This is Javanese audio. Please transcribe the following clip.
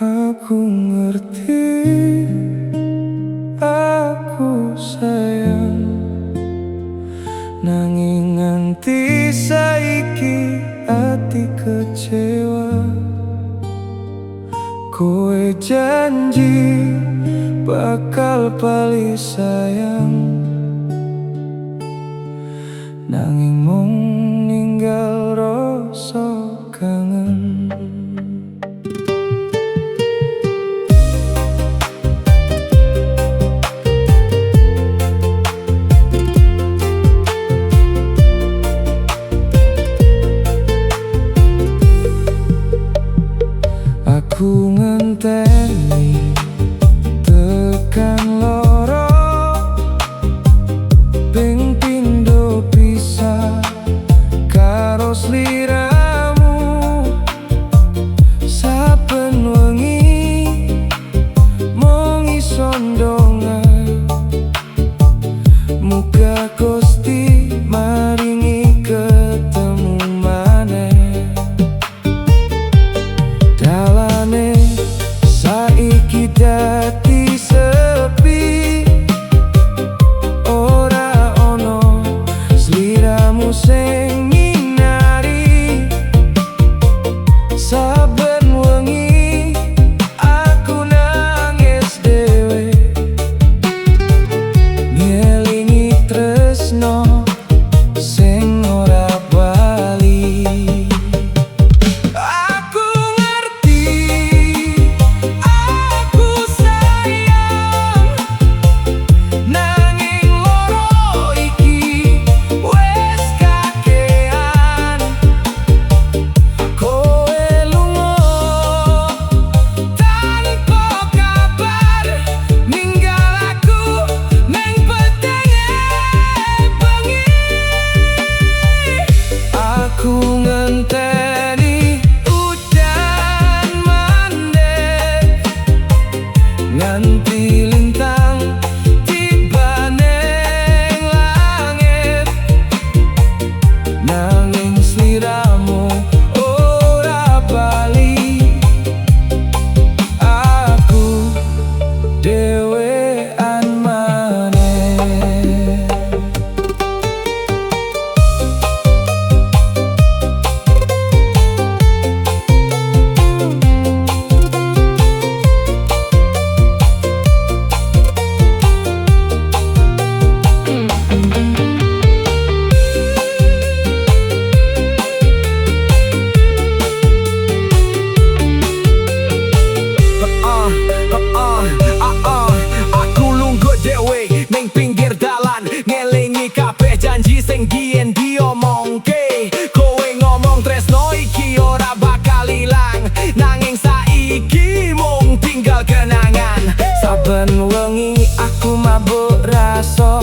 Aku ngerti, aku sayang, nanging nganti saiki ati kecewa. Kowe janji bakal bali, sayang, nanging mung ninggal rasa kangen. Aku ngenteni tekan loro, ping pindho pisah karo sliramu. Saben wengi mung iso ndonga, muga Gusti maringi ketemu maneh. Dalane saiki dadi sepi, ora ono sliramu sing nyinari. Saben wengi aku nangis dhewe, ngelingi tresno sing ora bali. Aku ngerti, aku sayang, nanging loro iki wis kakean. Kowe lunga tanpa kabar, ninggal aku neng petenge bengi. Aku ngenteni udan mandek, nganti lintang tiba neng langit, nanging sliramu ora bali. Aku dhewean maneh. Aku lungguh dhewe ning pinggir dalan, ngelingi kabeh janji sing biyen diomongke. Kowe ngomong tresno iki ora bakal ilang, nanging saiki mung tinggal kenangan. Saben wengi aku mabuk rasa.